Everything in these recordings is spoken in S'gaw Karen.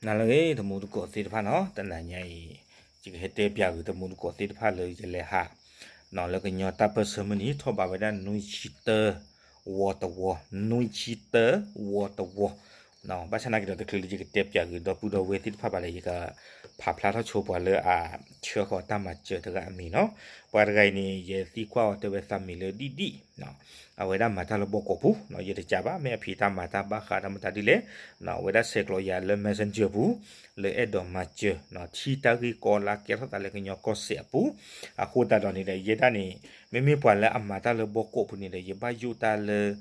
နၤလၢအဂ့ၤ တမူတကိးသ့ၣ်တဖၣ်နီၤ, တနၤညါအံၤ ယကဟဲတဲပၠးဂ့ၤတမူတကိးသ့ၣ်တဖၣ်လၢယလဲၤဟး နီၤ လၢကညီတၢ်ပၢၢ်ဆၢမုၢ်နံၤ ထီၣ်ဘးဝဲဒၣ်နွံဆံတၢ ဝီတဝီ, နွံဆံတၢ ဝီတဝီ, ဘၣ်ဆၣ်နာ်က့ဒီးတချုးလၢယကတဲပၠးဂ့ၤဒီပုၢ်ဒီဝဲၢ်သ့ၣ်တဖၣ်ဘၣ်ဒီး ယကဖးဖျါထီၣ်ဆိပှၤလၢအဆှၢဃီၤတၢ်မၤစၢၤတဂၤအမံၤနီၤ, ပှၤတဂၤအံၤန့ၣ် ယသံကွၢ်အီၤတဲဝဲသးမံၤလၢဒံၣ်ဒံၣ် အဝဲဒၣ်မၤတၢ်လၢဘီကီးပူၤနီၤ, ယတကးဘၣ် မ့ၢ်အဖံးတၢ်မၤတၢ်ဘၣ်ဃးတၢ်မတၤဒ်လဲၣ်, အဝဲဒၣ်ဆဲးကျိးယၤလၢ Messenger ပူၤ လၢအဲၣ်ဒိးမၤစၢၤ ထံတၢ်ဂ့ၢ်ကီလၢကဲထီၣ်သးလၢကညီကီၢ်စဲၣ်အပူၤ, အဃိသတးဒီးန့ၣ်ဒီး ယဲဒၣ်န့ၣ် မ့မ့ၢ်ပှၤလၢအမၤတၢ်လၢဘီကီးပူၤန့ၣ်ဒီး ယဘၣ်ယိၣ်တၢ်လၢ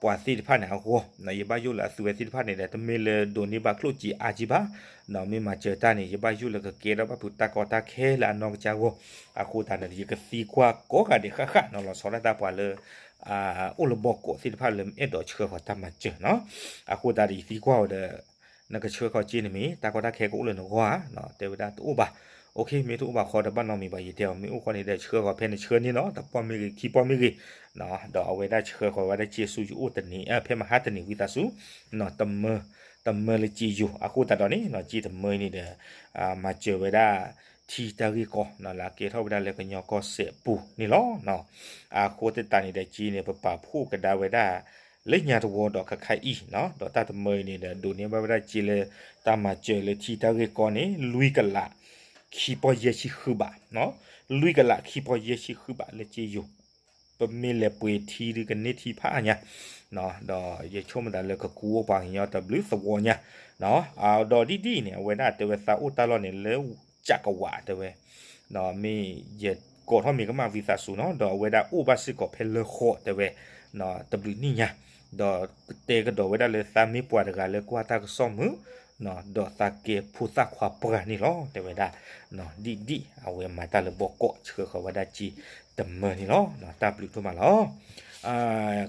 ပှၤသ့ၣ်တဖၣ်န့ၣ်အဂီၢ်, ယဘၣ်ယိၣ်လၢအသုဝဲသ့ၣ်တဖၣ်န့ၣ်ဒီး တမ့ၢ်လၢဒိးန့ၢ်ဘၣ်ကျိၣ်စ့အါက့ဘၣ်, မ့ၢ်မၤစၢၤတၢ်န့ၣ် ယဘၣ်ယိၣ်လၢကကဲထီၣ်ဘၣ်ဖုးတၢ်ကီတၢ်ခဲလၢအနီၢ်ကစၢ်အဂီၢ်, အဃိသတးန့ၣ် ယကသံကွၢ်ကိးဂၤဒဲးဃၣ်ဃၣ်နီၤ လီၤဆီဒၣ်တၢ်ပှၤလၢ အိၣ်လၢဘီကီးသ့ၣ်တဖၣ်လၢအဲၣ်ဒိးဆှၢဃီၤတၢ်မၤစၢၤနီၤ, အဃိသတးဒီးယသံကွၢ်အီၤဒီး နကဆှၢဃီၤစ့န့ၣ်မ့ၢ် တၢ်ကီတၢ်ခဲကအိၣ်လၢနဂီၢ်ဧါ, တဲဝဲဒၣ်တအိၣ်ဘၣ်, OK မ့ၢ်တအိၣ်ဘၣ်ဃီဒီးဘၣ်နီတမံၤဘၣ် ယတဲအီၤ မ့ၢ်အိၣ်ဃီန့ၣ်ဒီးဆှၢဃီၤဖဲနဆှၢန့ၣ်နီၤ တပီၢ်မ့ၢ်ဂ့ၤ ခံပီၢ်မ့ၢ်ဂ့ၤ, ဒီးအဝဲဒၣ်ဆှၢဃီၤဝဲဒၣ်စ့ဆူယအိၣ်တနံၤ ဖဲမဟါတနံၤဝံသးစူၤ တမၢ တမၢလၢစ့ယိၤ, အဃိသတးဒီးန့ၣ် စ့တမၢအံၤန့ၣ်ဒီး မၤစၢၤဝဲဒၣ် ထံတၢ်ဂ့ၢ်ကီ လၢအကဲထီၣ်ဝဲဒၣ်လၢကညီကီၢ်စဲၣ်ပူၤန့ၣ်လီၤ. အဃိသတးန့ၣ်ဒီးစ့န့ၣ် ပပာ်ဖှိၣ်ကဒါဝဲဒၣ် လၢညါတဝီဒီးခဲခါအံၤ, ဒီးတၢ်တမၢအံၤန့ၣ်ဒီး ဒိးန့ၢ်ဘၣ်ဝဲဒၣ်စ့လၢ တၢ်မၤစၢၤလၢထံတၢ်ဂ့ၢ်ကီန့ၣ် လွံၢ်ကလး ခံပီၢ်ယဲၢ်ဆံဃုဘး, လွံၢ်ကလး ခံပီၢ်ယဲၢ်ဆံဃုဘးလၢစ့ယိၤ, ပမ့ၢ်လဲၤပှ့ၤထံဒုးကန့ၢ်ထံဖးညါ ဒီးယဆိကမိၣ်သးလၢကကူအိၣ်ပှၤကညီတဘျုးသဝီညါ, ဒီးဒ်ဒ်အံၤန့ၣ် အဝဲဒၣ်တဲဝဲသးအိၣ်တၢ်လီၢ်န့ၣ်လၢ ကးကဝးတဲဝဲ, မ့ၢ်ယကိးထီၣ်မ့ၢ်ကမၣ်ဝံသးစူၤနီၤ ဒီးအဝဲဒၣ်အိၣ်ဘၣ်စ့ၢ်ကီးဖဲလၢဃီတဲဝဲ, တဘျုးနံၣ်ညါ, ဒီးတဲကဒီးဝဲဒၣ်လၢသးမ့ၢ်ပှၤတဂၤလၢကွၢ်တၢ်ကစီၣ်မုာ် ဒီးသးကဲဖိသၣ်ခွါပှၢ်န့ၣ်လီၤ တဲဝဲဒၣ်, ဒ်ဒ်အဝဲမၤတၢ်လၢဘီကီးဆှၢဃီၤဝဲဒၣ်စ့တမၢန့ၣ်လီၤ. တၢ်ဘျုးဒိၣ်မးလီၤ.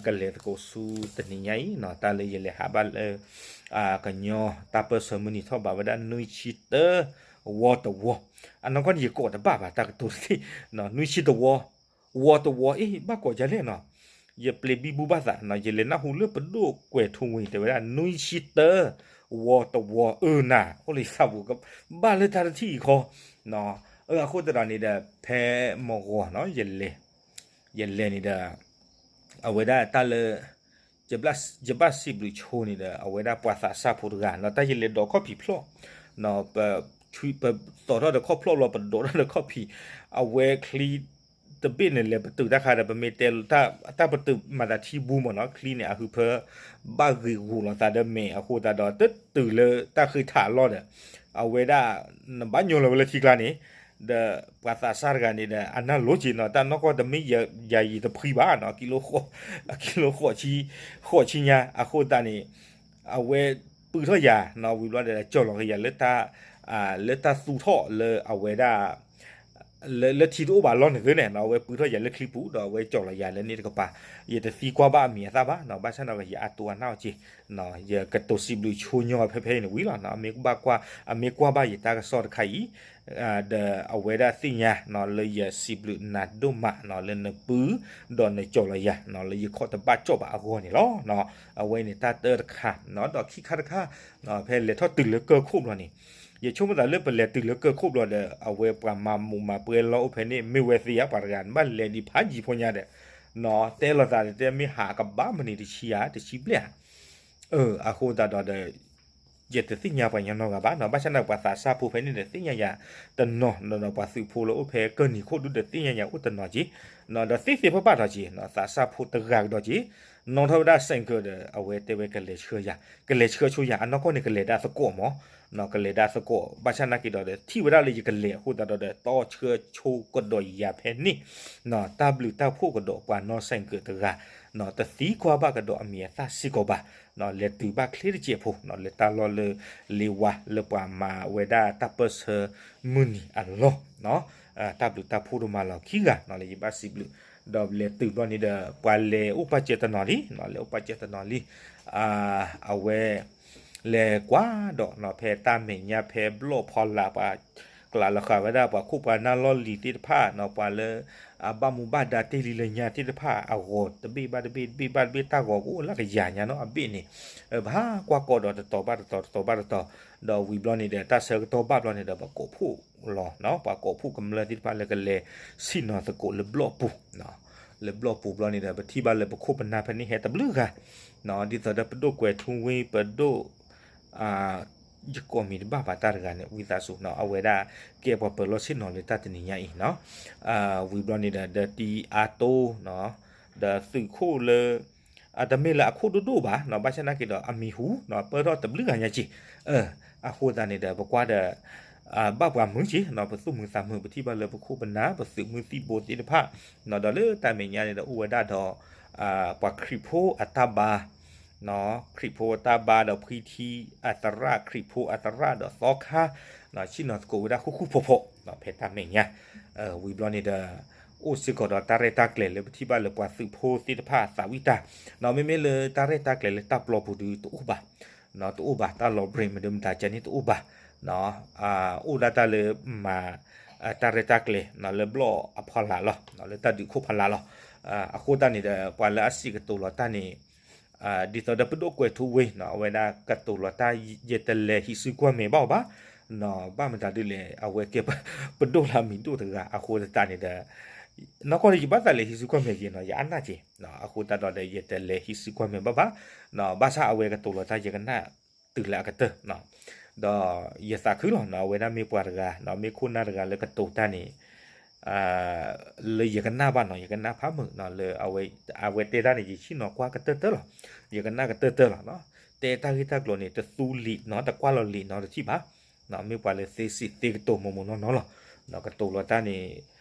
ကလဲၤသကိးဆူတနံၤညါအံၤနီၤ တၢ်လၢယလဲၤဟးဘၣ်လၢ ကညီတၢ်ပၢၢ်ဆၢမုၢ်နံၤထီၣ်ဘးဝဲဒၣ်နွံဆံတၢ ဝီတဝီ, အနီၢ်ကီၢ်န့ၣ် ယကိးတဘၣ်ဘၣ် တၢ်ကတိၤတသ့, နွံဆံတဝီ, ဝီတဝီ အ့ၣ် ဘၣ်ကိးဒ်လဲၣ်နီၤ, ယပျ့ၤဘံဘူဘၣ်သးနီၤ ယလဲၤနၢ်ဟူလၢပဒိၣ်ကွဲးထူဝ့ၤ တဲဝဲဒၣ် နွံဆံတၢ ဝီတဝီ အၢနၤ အိၣ်လၢယသးပူၤ ဘၣ်လၢတၢ်တထံၣ်အံၤခီ, အဃိသတးန့ၣ်ဒီး ဖဲမုၢ်ဂီၤနီၤ ယလဲၤ ယလဲၤန့ၣ်ဒီး အဝဲဒၣ်တၢ်လၢ ယဘၣ်စံးဘျုးဆိန့ၣ်ဒီး အဝဲဒၣ်ပှၤသးစၢ်ဖိတဂၤနီၤ တၢ်ယလဲၤဒိးခီၣ်ဖံးဖျီၣ်, ပသီၣ်ထီၣ်ဒီးခီၣ်ဖျီၣ်လီၤ ပဒိးထီၣ်ဒီးခီၣ်ဖံး, အဝဲချံ တဘ့ၣ်န့ၣ် လဲၤပတုာ်တၢ်ခါဒီး ပမ့ၢ်တဲ တၢ်ပတုာ်မၤသးထံဘူမ့ၢ်နီၤ ချံန့ၣ် အဟုဖၢ ဘၣ်ဂ့ၤဂူာ်လိာ်သးဒီးမဲာ် အဃိသတးဒီး တတုာ်လၢတၢ်ဃ့ထးအလီၢ်ဒီး အဝဲဒၣ် နဘၣ်ညိလီၤဝဲလၢထံကျါန့ၣ်, ဒီးပှၤသးစၢ်တဂၤန့ၣ်ဒီး အနၢ်လိၤက့ၤနီၤ တၢ်နီၢ်ကီၢ်တမ့ၢ်ယၤယံၤတဖှံဘၣ်နီၤ ကံလိ ဃိးဆံညါ အဃိသတးန့ၣ် အဝဲပုၢ်ထီၣ်ယၤနီၤ ဝံၤဘျီဒီး ကၠီၢ်လီၤက့ၤယၤလၢ လၢတၢ်သူၣ်ထီၣ်လၢအဝဲဒၣ် လၢထံတအိၣ်ဘၣ်လီၢ်န့ၣ်သ့န့ၣ်နီၤ အဝဲပုၢ်ထီၣ်ယၤလၢချံပူၤ ဒီးအဝဲကၠီၢ်လီၤယၤလၢန့ၣ်တကပၤ, ယတသံကွၢ်ဘၣ်အမံၤအသၣ်ဘၣ်နီၤ ဘၣ်ဆၣ်ဒီးယအါတိအနၢ်အီၤက့ၤ, ယကတိၤစံးဘျုးဆိညီဖဲဖဲအံၤန့ၣ်ဝံၤလီၤနီၤ အမ့ၢ်ကွၢ် အမ့ၢ်ကွၢ်ဘၣ်ယတၢ်ကစီၣ်တခါအံၤ ဒီးအဝဲဒၣ်သ့ၣ်ညါနီၤ လၢယစံးဘျုးနၤဒိၣ်မးနီၤ လၢနပုၢ် ဒီးနကၠီၢ်လီၤယၤနီၤ လၢယခိၣ်တဘၣ်ကၠီၣ်ဘၣ်အဂီၢ်န့ၣ်လီၤ. အဝဲန့ၣ်တၢ်တၢတခါနီၤ ဒီးခံခါတခါ ဖဲလဲၤထီၣ်တုၤလၢကၢၢ်ခိၣ်ဘျီန့ၣ် ယဆိကမိၣ်သးလၢပလဲၤတုၤလၢကၢၢ်ခိၣ်ဘျီဒီး အဝဲပှၤမၤမူးမၤပွဲလီၤအိၣ်ဖဲန့ၣ် မ့ၢ်ဝဲသ့ဧါ ပှၤတဂၤ နဘၣ်လဲၤဒံးဖးယံၤဖိညါဒီး နီၤ တဲလိာ်သးဒီး တဲမ့ၢ်ဟးကဘၣ်မနုၤတဆံဧါ တဆံဘျဲၣ်ဧါ အဃိသတးဒီး ယတသ့ၣ်ညါပှၤကညီနီတဂၤဘၣ်နီၤ ဘၣ်ဆၣ်န့ၣ် ပှၤသးစၢ်ဖိဖဲန့ၣ်ဒီးသ့ၣ်ညါယၤတနီၤ ဒီးပှၤသုးဖိလၢအိၣ်ဖဲကၢၢ်နံၤခိၣ်ဒူၣ်ဒီးသ့ၣ်ညါယၤအိၣ်တနီၤက့ၤ ဒီးသ့ၣ်သ့ၣ်ပၣ်ပၣ်ဒီးက့ၤ သးစၢ်ဖိတဂၤကဒီးက့ၤ နီၣ်ထီၣ်ဝဲဒၣ် ဆိုင်ကယ် ဒီး အဝဲတဲဝဲကလဲၤဆှၢယၤ ကလဲၤဆှၢဆိယၤ အနီၢ်ကီၢ်န့ၣ် ကလဲၤဒၣ်သကိးမး ကလဲၤဒၣ်သကိး ဘၣ်ဆၣ်နာ်က့ၤဒီး ထံၣ်ဝဲဒၣ်လၢယကလဲၤအဃိသတးဒီး တီဆှၢဆိကဒီးယၤဖဲန့ၣ် တၢ်ဘျုးတၢ်ဖှိၣ်ကဒီးပှၤနီၣ် ဆိုင်ကယ် တဂၤ တသံကွၢ်ဘၣ်ကဒီးအမံၤအသၣ်စ့ၢ်ကီးဘၣ် လဲၤတုၤဘၣ်ချ့တစဲးဖိ လၢတၢ်လီၢ်လၢ လ့ဝါ လၢပှၤမၤဝဲဒၣ်တၢ်ပၢၢ်ဆၢမုၢ်နံၤအလီၢ် တၢ်ဘျုးတၢ်ဖှိၣ်ဒိၣ်မးလီၤခံဂၤ လၢယဘၣ်စံးဘျုး ဒီးလဲၤတုၤဘျီန့ၣ်ဒီး ပှၤလဲၤအိၣ်ပာ်စၢၤတနီၤလံ လဲၤအိၣ်ပာ်စၢၤတနီၤလံ အဝဲ လဲၤကွၢ်ဒီး ဖဲတၢ်မဲာ်ညါဖဲဘျီၣ်ဖီလာ်ပှၤ ကျးလီၤဃာ်ဝဲဒၣ်ပှၤခိၣ်ပှၤနၢ်လီၢ်လံၤသ့ၣ်တဖၣ်နီၤ ပှၤလၢ အဘၣ်မူဘၣ်ဒါတ့ၢ်လံလၢညါသ့ၣ်တဖၣ် အဂီၤတဘ့ၣ်ဘၣ်တဘ့ၣ် တဘ့ၣ်ဘၣ်တဘ့ၣ် တၢ်ဂီၤကအိၣ်လၢကယၤညါနီၤ အဘ့ၣ်န့ၣ် ပဟးကွၢ်ကိးဒီးတတီၤဘၣ်တတီၤ တတီၤဘၣ်တတီၤ ဒီးဝံၤဘျီန့ၣ်ဒီး တၢ်ဆၢကတီၢ်ဘၣ်ဘျီန့ၣ်ဒီး ပှၤကိးဖှိၣ်လီၤနီၤ ပှၤကိးဖှိၣ်ကမျၢၢ်သ့ၣ်တဖၣ်လၢကလဲၤဆ့ၣ်နီၤသကိးလၢဘျီၣ်ပူၤ လၢဘျီၣ်ပူၤဘျီန့ၣ်ဒီး ပထံၣ်ဘၣ်လၢပခိၣ်ပနၢ်ဖဲန့ၣ်ဟဲတဘျုးဂၤ ဒ်သိးဒီးပဒိၣ်ကွဲးထူဝ့ ပဒိၣ် ယကိးမံၤတဘၣ်ဘၣ်တၢ်တဂၤန့ၣ် ဝံသးစူၤနီၤ အဝဲဒၣ်ကဲပှၤပၢၤလီၢ်ဆ့ၣ်နီၤလၢတၢ်တနံၤညါအံၤနီၤ ဝံၤဘျီန့ၣ်ဒီး ဒီးတံၤအါတိနီၤ ဒီးသုးခိၣ်လၢ အတမ့ၢ်လၢအခိၣ်ဒိၣ်ဒိၣ်ဘၣ်နီၤ ဘၣ်ဆၣ်နာ်က့ၤဒီးအမံၤဟူနီၤ ပၢၢ်ထီၣ်တဘျုးဂၤညါက့ၤ အဃိသတးန့ၣ်ဒီး ပကွၢ်ဒီး ဘၣ်ပှၤမုာ်က့ၤနီၤ ပသူၣ်မုာ်သးမုာ် ပထံၣ်ဘၣ်လၢပခိၣ်ပနၢ် ပသုးမုၢ်သံၣ်ဘိသ့ၣ်တဖၣ်နီၤ ဒီးလၢတၢ်မဲာ်ညါန့ၣ်ဒီး အိၣ်ဝဲဒၣ်ဒီး ပှၤခရံာ်ဖိအတၢ်ဘါ ခရံာ်ဖိအတၢ်ဘါဒီးဖှံထံအသရၣ် ခရံာ်ဖိအသရၣ်ဒီးသီခါ ဆ့ၣ်နီၤသကိးဝဲဒၣ်ဃူဃူဖိးဖိး ဖဲတၢ်မဲာ်ညါ ဝံၤဘျီန့ၣ်ဒီး အိၣ်စ့ၢ်ကီးဒီးတၢ်ရဲၣ်တၢ်ကျဲၤလၢပထံၣ်ဘၣ်လၢပှၤသုးဖိသ့ၣ်တဖၣ်သးဝံၣ်တၢ် မ့မ့ၢ်လၢတၢ်ရဲၣ်တၢ်ကျဲၤလၢတၢ်ပျီပူၤဒုးတအိၣ်ဘၣ် တအိၣ်ဘၣ် တၢ်လီၤဘြ့းမဒုမတၤကန့ၣ်တအိၣ်ဘၣ် အိၣ်ဒၣ်တၢ်လၢမၤ တၢ်ရဲၣ်တၢ်ကျဲၤ လၢဘျီၣ်အဖီလာ်လီၤ လၢတၢ်ဒုးခိၣ်ဖီလာ်လီၤ အဃိသတးန့ၣ်ဒီး ပှၤလၢအစံးကတိၤလီၤတၢ်န့ၣ် ဒ်သိးဒီးပဒိၣ်ကွဲးထူဝ့နီၤ အဝဲဒၣ်ကတိၤလီၤတၢ် ယတလဲၤဟံးစုကွၢ်မဲာ်ဘၣ်အီၤဘၣ် ဘၣ်မတၤဒ်လဲၣ် အဝဲကဲပဒိၣ်လၢအမံၤဒိၣ်တဂၤ အဃိသတးန့ၣ်ဒီး နီၢ်ကီၢ်ဒီးယဘၣ်သးလဲၤဟံးစုကွၢ်မဲာ်က့ၤနီၤ ယအါနၢ်က့ၤ အဃိသတးဒီး ယတလဲၤဟံးစုကွၢ်မဲာ်ဘၣ်ဘၣ် ဘၣ်ဆၣ်အဝဲကတိၤလီၤတၢ်ယကနၣ်တုၤလၢအကတၢၢ် ဒီးယသးခုလီၤနီၤ အဝဲဒၣ်မ့ၢ်ပှၤတဂၤနီၤ မ့ၢ်ခိၣ်နၢ်တဂၤလၢကတိၤတၢ်န့ၣ် လၢယကနၣ်ဘၣ်နီၤ ယကနၣ်ဖးမုာ်နီၤ လၢအဝဲတဲတၢ်န့ၣ် ယဆ့ၣ်နီၤကွၢ်ကတၢၢ်တၢၢ်လီၤ ယကနၣ်ကတၢၢ်တၢၢ်လီၤ တဲတၢ်ဂ့ၢ်တၢ်ကျိၤန့ၣ် တသူလံာ်နီၤ တကွၢ်လီၤလံာ်နီၤတထံၣ်ဘၣ် မ့ၢ်ပှၤလၢသ့စံးသ့ကတိၤမိၢ်မိၢ်နီၢ်နီၢ်လီၤ ကတိၤလီၤတၢ်န့ၣ်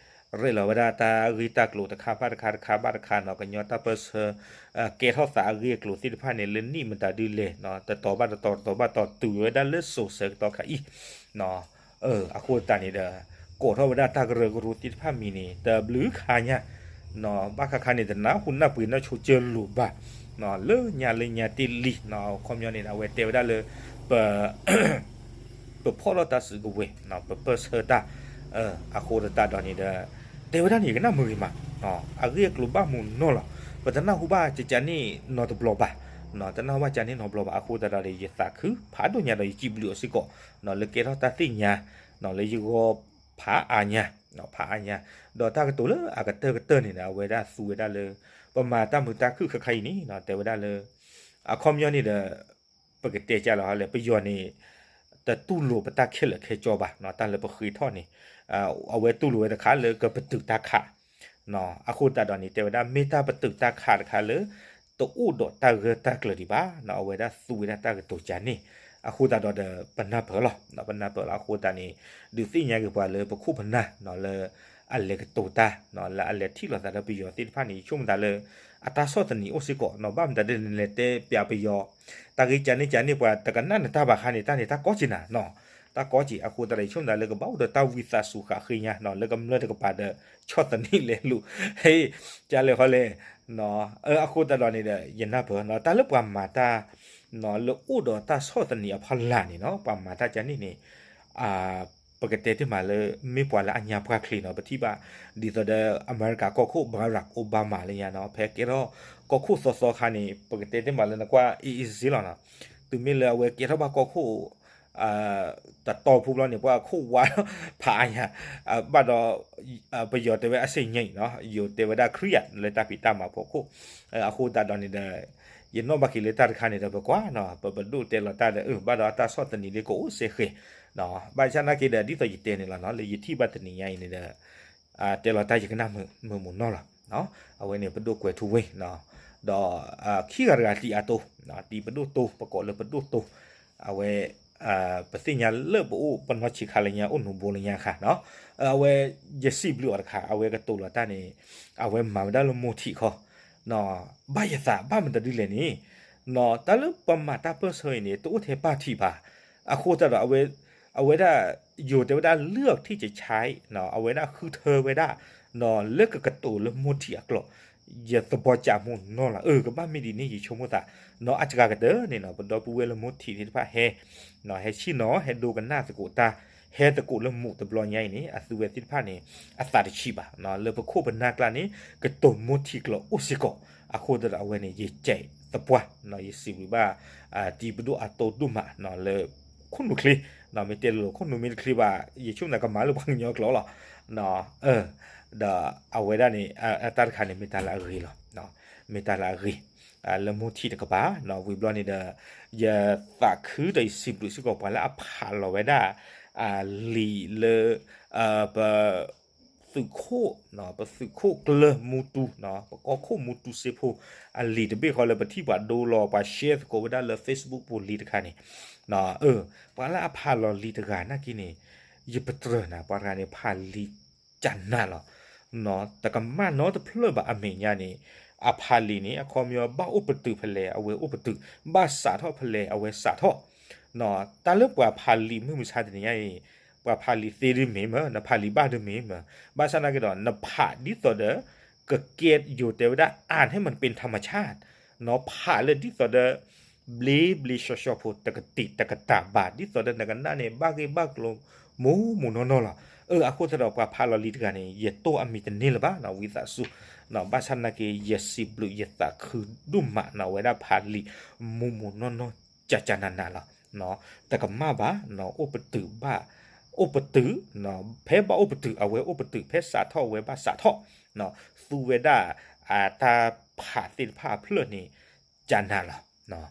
ရဲၣ်လီၤဝဲဒၣ်တၢ်ဂ့ၢ်တၢ်ကျိၤတခါဘၣ်တခါ တခါဘၣ်တခါနီၤ ကညီတၢ်ပၢၢ်ဆၢ ကဲထီၣ်သးအဂ့ၢ်အကျိၤသ့ၣ်တဖၣ်န့ၣ် လၢနံၣ်မတၤဒုလဲၣ်နီၤ တတီၤဘၣ်တတီၤ တတီၤဘၣ်တတီၤ တုၤဝဲဒၣ်လၢစိၤဆၢကတီၢ်ခါအံၤ အဃိသတးန့ၣ်ဒီး ကိးထီၣ်ဝဲဒၣ်တၢ်ကရၢကရိသ့ၣ်တဖၣ်မံၤန့ၣ် တဘျုးခါညါ ဘၣ်ခါခါန့ၣ် တနၢ်ဟူနၢ်ပှ့ၤနီၢ်ဆိကၢလိာ်ဘၣ် လၢညါလၢညါတ့ၢ်လံ အခီပညီန့ၣ် အဝဲတဲဝဲဒၣ်လၢ ပ ပဖီၣ်ထီၣ်တၢ်စုကဝဲၤ ပပၢၢ်ဆၢတၢ် အဃိသတးဒီးန့ၣ်ဒီး တဲဝဲဒၣ်န့ၣ် ယကနၣ်မုာ်ဂ့ၤမး အဂ့ၢ်အကျိၤဘၣ်မုာ်နီၢ်လီၤ ပတနၢ်ဟူဘၣ်ကကန့ၣ်နီတဘျီဘၣ် တနၢ်ဟူဘၣ်ကန့ၣ်နီတဘျီဘၣ် အဃိသတးဒီး ယသးခုဖးဒိၣ်ညါဒီး ယစံးဘျုးအီၤစ့ၢ်ကီး လၢကဲထီၣ်တၢ်သ့ၣ်ညါ လၢယဂီၢ်ဖးအါညါ ဖးအါညါ ဒီးတၢ်ကတိၤလၢအကတၢၢ်ကတၢၢ်န့ၣ်ဒီး အဝဲဒၣ်သူဝဲဒၣ်လၢ ပမၤတၢ်မုာ်တၢ်ခုၣ်ခါခါအံၤန့ၣ် တဲဝဲဒၣ်လၢ အခီပညီန့ၣ်ဒီး ပကတဲကလဲၣ်ဟီလဲၣ် ပယီၤန့ၣ် တတူၢ်လိာ်ပတၢ်ခဲလၢာ်ခဲဆ့ဘၣ် တၢ်လၢပဃ့ထီၣ်န့ၣ် အဝဲတူၢ်လိာ်ဝဲတခါလၢကပတုာ်တၢ်ခး အဃိသတးဒီးန့ၣ် တဲဝဲဒၣ်မ့ၢ်တၢ်ပတုာ်တၢ်ခးတခါလၢ တအိၣ်ဒီးတၢ်ဂၢၢ်တၢ်ကျၢၤဒံးဘၣ် အဝဲဒၣ်သူဝဲဒၣ်တၢ်ကတိၤကန့ၣ် အဃိသတးဒီးဒီး ပနၢ်ပၢၢ်လီၤ ပနၢ်ပၢၢ်လီၤ အဃိသတးန့ၣ် ဒုးသ့ၣ်ညါက့ၤပှၤလၢပခိၣ်ပနၢ်လၢ အလဲၤကတိၤတၢ် လၢအလဲၤထံၣ်လိာ်သးဒီးပယီၤသ့ၣ်တဖၣ်န့ၣ် ယဆိကမိၣ်သးလၢ အတၢ်ဆီၣ်သနံးအိၣ်စ့ၢ်ကီးနီၤ ဘၣ်မတၤဒ်လဲၣ် နလဲၤတဲပျးပယီၤ တၢ်ဂ့ၢ်ကန့ၣ်ကန့ၣ် ပှၤတကနၣ်နတၢ်ဘၣ်ခါန့ၣ် တၢ်န့ၣ်တၢ်ကီက့ၤနၤနီၤ တၢ်ကီက့ၤ အဃိသတးဒီး ယဆိကမိၣ်သးလၢကဘၣ်အိၣ်ဒီးတၢ်ဝံသးစူၤဃာ်ဃ့ညါနီၤ လၢကမျၢၢ်တကပၤဒီး ဆီၣ်သနံးလဲၤလူၤ ဟ့ၣ် ကလဲၣ်ဟီလဲၣ် အဃိသတးဒီးန့ၣ်ဒီး ယနၢ်ပၢၢ်နီၤ တၢ်လၢပှၤမၤတၢ် လၢအိၣ်ဒီးတၢ်ဆီၣ်သနံးအဖီလာ်န့ၣ်နီၤ ပှၤမၤတၢ်ကန့ၣ်န့ၣ် ပကတဲတ့ၢ်မးလၢ မ့ၢ်ပှၤလၢအညါပှၢ်ချ့နီၤ ပထံၣ်ဘၣ် ဒ်သိးဒီး အမဲရကၤကီၢ်ခိၣ် Barack Obama လၢညါနီၤ ဖဲကဲထီၣ်ကီၢ်ခိၣ်သီသီခါန့ၣ် ပကတဲတ့ၢ်မးလၢနကွၢ်အ့ၣ်အ့ၣ်စ့လီၤနီၤ တုၤမ့ၢ်လၢအဝဲကဲထီၣ်ဘၣ်ကီၢ်ခိၣ် တတီၤဖိဘျီန့ၣ် ပှၤခိၣ်ဝါဖးအါညါ ဘၣ်ဒီး ပယီၤတဲဝဲအစ့ညါအံၤနီၤ ယိၤတဲဝဲဒၣ်ခရံာ်ဧါ လၢတၢ်ဖံးတၢ်မၤဖီခိၣ် အဃိသတးဒီးန့ၣ်ဒီး ယနီၣ်ဘၣ်က့ၤလၢတၢ်တခါန့ၣ်ဒီး ပကွၢ်နီၤ ပပဒိၣ်တဲလီၤတၢ်ဒီး အၢ ဘၣ်ဒီးအတၢ်ဆီၣ်သနံးလၢကအိၣ်စဲဃဲၤ ဘၣ်ဆၣ်နာ်က့ဒီး ဒ်သိးယတဲန့ၣ်လီၤနီၤ လၢယထံၣ်ဘၣ်တနံၤညါအံၤန့ၣ်ဒီး တဲလီၤတၢ်ယကနၣ်မုာ်မုာ်နီၢ်လီၤ အဝဲန့ၣ်ပဒိၣ်ကွဲးထူဝ့ ဒီး ခံဂၤတဂၤတံၤအါတိ တံၤပဒိၣ်တိ ပကိးလၢပဒိၣ်တိ အဝဲ ပသ့ၣ်ညါလၢပအိၣ်ပနီၢ်ဆံးခါလၢညါ အိၣ်နူဘိလၢညါခါနီၤ အဝဲ ယစံးဘျုးအီၤတခါ အဝဲကတိၤလီၤတၢ်န့ၣ် အဝဲမၤဝဲဒၣ်လၢမိၢ်ထံးခီ ဘၣ်ယသးဘၣ်မတၤဒ်လဲၣ်န့ၣ် တၢ်လၢပမၤတၢ်ပၢၢ်ဆၢအံၤန့ၣ် တအိၣ်ထဲပၢ်ထံးဘၣ် အဃိသတးဒီး အဝဲဒၣ် ယိၤတဲဝဲဒၣ်လုၢ်အီၤထံၣ်ကဆါ အဝဲဒၣ်ဃုထၢဝဲဒၣ် လၢကကတိၤလၢမိၢ်ထံးအကျိာ် ယသဘီကးမိၢ်နီၢ်လီၤ အၢ ကဘၣ်မ့ၢ်ဒ်န့ၣ် ယဆိကမိၣ်သး နီၤ အစှၤကတၢၢ်န့ၣ်နီၤ ပဒီပုၢ်ဝဲၢ်လၢမိၢ်ထံးသ့ၣ်တဖၣ်ဟဲ ဟဲဆ့ၣ်နီၤ ဟဲဒိကနၣ်သကိးတၢ် ဟဲသကိးလၢမူးတဘျီညါအံၤန့ၣ် အသုဝဲသ့ၣ်တဖၣ်န့ၣ် အသးတဆံးဘၣ် လၢပခိၣ်ပနၢ်ကျါန့ၣ် ကတိၤမိၢ်ထံကျိအိၣ်စ့ၢ်ကီး. အဃိသတးဒီးအဝဲန့ၣ် ယကဲးသပှၢ် ယစံးဘျုးဘၣ် တံၤပဒိၣ်အတိဒိၣ်မး လၢခိၣ်နူာ်ချ့ မ့ၢ်တဲလိၤလိၤ ခိၣ်နူာ်မ့ၢ်တချ့ဘၣ် ယဆိကမိၣ်သးကမၤလၢပှၤကညီကျိာ်လီၤ. ဒီးအဝဲဒၣ်န့ၣ် တၢ်တခါန့ၣ် မ့ၢ်တၢ်လၢအဂ့ၤလီၤ. မ့ၢ်တၢ်လၢအဂ့ၤ လၢမိၢ်ထံတကပၤ ဝံၤဘျီန့ၣ်ဒီး ယသးခုဒီးယစံးဘျုးစ့ၢ်ကီးပှၤလၢအဖးလီၤဝဲဒၣ် လံာ်လၢ ပ သုးခိၣ် ပသုးခိၣ်ကျၢၢ်မူတူ ပကီၢ်ခိၣ်မူတူစ့ဖိ အလံာ်တဘ့ၣ်ဃီလၢပထံၣ်ပှၤဒိလီၤ ပှၤ share သကိးဝဲဒၣ်လၢ Facebook ပူၤလံတခါန့ၣ် ပှၤလၢအဖးလီၤလံာ်တဂၤနာ်က့န့ၣ် ယပတြၢၤနၤ ပှၤတဂၤန့ၣ် ဖးလံာ်ကနးလီၤ. တကမၣ်နီတဖျၢၣ်ဘၣ်အမဲာ်ညါန့ၣ် အဖးလံာ်န့ၣ် အခီပညီဘၣ်အိၣ်ပတုာ်ဖဲလဲၣ် အဝဲအိၣ်ပတုာ်, ဘၣ်စးထီၣ်ဖဲလဲၣ် အဝဲစးထီၣ်. တၢ်လၢပှၤဖးလံာ်မုၢ်မဆါတနံၤညါအံၤ ပှၤဖးလံာ်သ့ဒ်မ့ၢ်မ့ၢ် နဖးလံာ်ဘၣ်ဒ်မ့ၢ်မ့ၢ် ဘၣ်ဆၣ်သနာ်က့ဒီး နဖးဒ်သိးဒီး ကကဲယိၤတဲဝဲဒၣ် อ่านให้มันเป็นธรรมชาติ ဖးလၢဒ်သိးဒီး ဘျ့ဘျ့ဆှီဆှီဖိ တကတံာ်တကတၢၢ်ဘၣ် ဒ်သိးဒီးနကနၣ်န့ၣ် ဘၣ်ဂ့ၢ်ဘၣ်ကျိၤ မိၢ်မိၢ်နီၢ်နီၢ်လီၤ. အၢ အဃိသတးဒီး ပှၤဖးလီၤလံာ်တဂၤန့ၣ် ယတိၢ်အမံၤတန့ၢ်လၢၤဘၣ် ဝံသးစူၤ ဘၣ်ဆၣ်သနာ်က့ ယစံးဘျုးယသးခုဒိၣ်မး ဝဲဒၣ်ဖးလံာ် မိၢ်မိၢ်နီၢ်နီၢ် ကကနးနးလီၤ. တကမၣ်ဘၣ် အိၣ်ပတုာ်ဘၣ် အိၣ်ပတုာ် ဖဲဘၣ်အိၣ်ပတုာ် အဝဲအိၣ်ပတုာ် ဖဲစးထီၣ်အဝဲဘၣ်စးထီၣ် သူဝဲဒၣ် တၢ်ဖးသ့ၣ်တဖၣ်အဖျၢၣ်န့ၣ် ကနးလီၤ.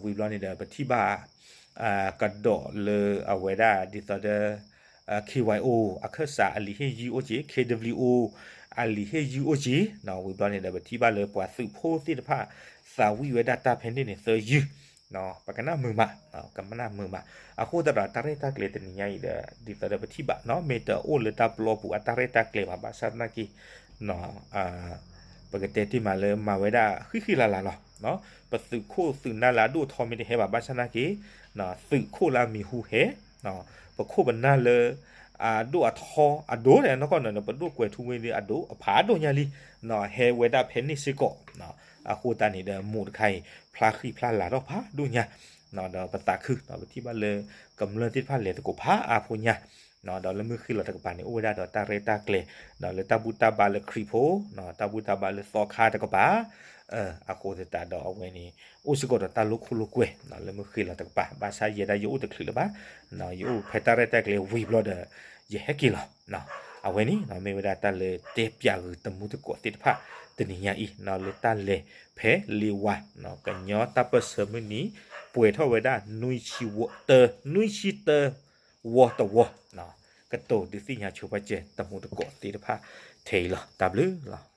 ဝံၤဘျီန့ၣ်ဒီး ပထံၣ်ဘၣ် ကဒီးလၢအဝဲဒၣ်ဒ်သိးဒီး KYO အခၢၣ်စးအလံာ်ဟ့ၣ်ယုၢ်အိၣ်က့ၤ KWO အလံာ်ဟ့ၣ်ယုၢ်အိၣ်က့ၤ ဝံၤဘျီန့ၣ်ဒီး ပထံၣ်ဘၣ်လၢပှၤသုးဖိသ့ၣ်တဖၣ် သးဝံၣ်ဝဲဒၣ်တၢ်ဖဲန့ၣ်န့ၣ် သၢယုၢ် ပကနၣ်မုာ်မး ကနၣ်မုာ်မး. အဃိသတးဒီးတၢ်ရဲၣ်တၢ်ကျဲၤတနံၤညါအံၤဒီး ဒ်သိးဒီးပထံၣ်ဘၣ် မ့ၢ်တအိၣ်လၢတၢ်ပျီပူၤအတၢ်ရဲၣ်တၢ်ကျဲၤဘၣ် ဘၣ်ဆၣ်သနာ်က့ ပကတဲတ့ၢ်မးလၢမၤဝဲဒၣ်ဃံဃံလၤလၤလီၤ. ပသုးခိၣ်သုးနၢ်လၢအဒိၣ်အထီမ့ၢ်တဟဲဘၣ် ဘၣ်ဆၣ်သနာ်က့ သုးခိၣ်လၢအမံၤဟူဟဲ ပခိၣ်ပနၢ်လၢ အဒိၣ်အထီအဒိၣ်န့ၣ် နီၢ်ကီၢ်န့ၣ် ပဒိၣ်ကွဲၤထူဝ့ၣ်လၢအဒိၣ်အဖးဒိၣ်ညါလံ ဟဲဝဲဒၣ်ဖဲန့ၣ်စ့ၢ်ကီး အဃိသတးန့ၣ်ဒီး မိၢ်တခါအံၤ ဖျါဃံဖျါလၤထီၣ်ဖးဒိၣ်ညါ ဒီးပသးခု ပထံၣ်ဘၣ်လၢ ကမျၢၢ်သ့ၣ်တဖၣ်လဲၤသကိးဖးအါဖိညါ ဒီးလၢမုၢ်ဃ့ၢ်လီၤတကပၤန့ၣ် အိၣ်ဝဲဒၣ်ဒီးတၢ်ရဲၣ်တၢ်ကျဲၤ ဒီးလၢတၢ်ဘူၣ်တၢ်ဘါလၢခရံာ်ဖိ တၢ်ဘူၣ်တၢ်ဘါလၢသီခါတကပၤ အဃိသတးဒီးအဝဲန့ၣ် အိၣ်စ့ၢ်ကီးဒီးတၢ်လိာ်ခိၣ်လိာ်ကွဲ လၢမုၢ်ဃ့ၢ်လီၤတကပၤ ဘၣ်ဆၣ်ယဲဒၣ်ယအိၣ်တချုးလၢၤဘၣ် ယအိၣ်ဖဲတၢ်ရဲၣ်တၢ်ကျဲၤဝံၤဘျီဒီး ယဟဲက့ၤလီၤ. အဝဲန့ၣ် မ့ၢ်ဝဲဒၣ်တၢ်လၢတဲပၠးဂုာ်တမူသကိးသ့ၣ်တဖၣ် တနံၤညါအံၤ လၢတၢ်လဲၤဖဲလ့ဝါ ကညီတၢ်ပၢၢ်ဆၢမုၢ်နံၤ ပှဲၤထီၣ်ဝဲဒၣ် နွံဆံတၢ နွံဆံတၢဝီတဝီ ကတိၤဒုးသ့ၣ်ညါဆိပာ်စၢၤတမူသကိးသ့ၣ်တဖၣ်ထဲအံၤလီၤ. တၢ်ဘျုးလီၤ.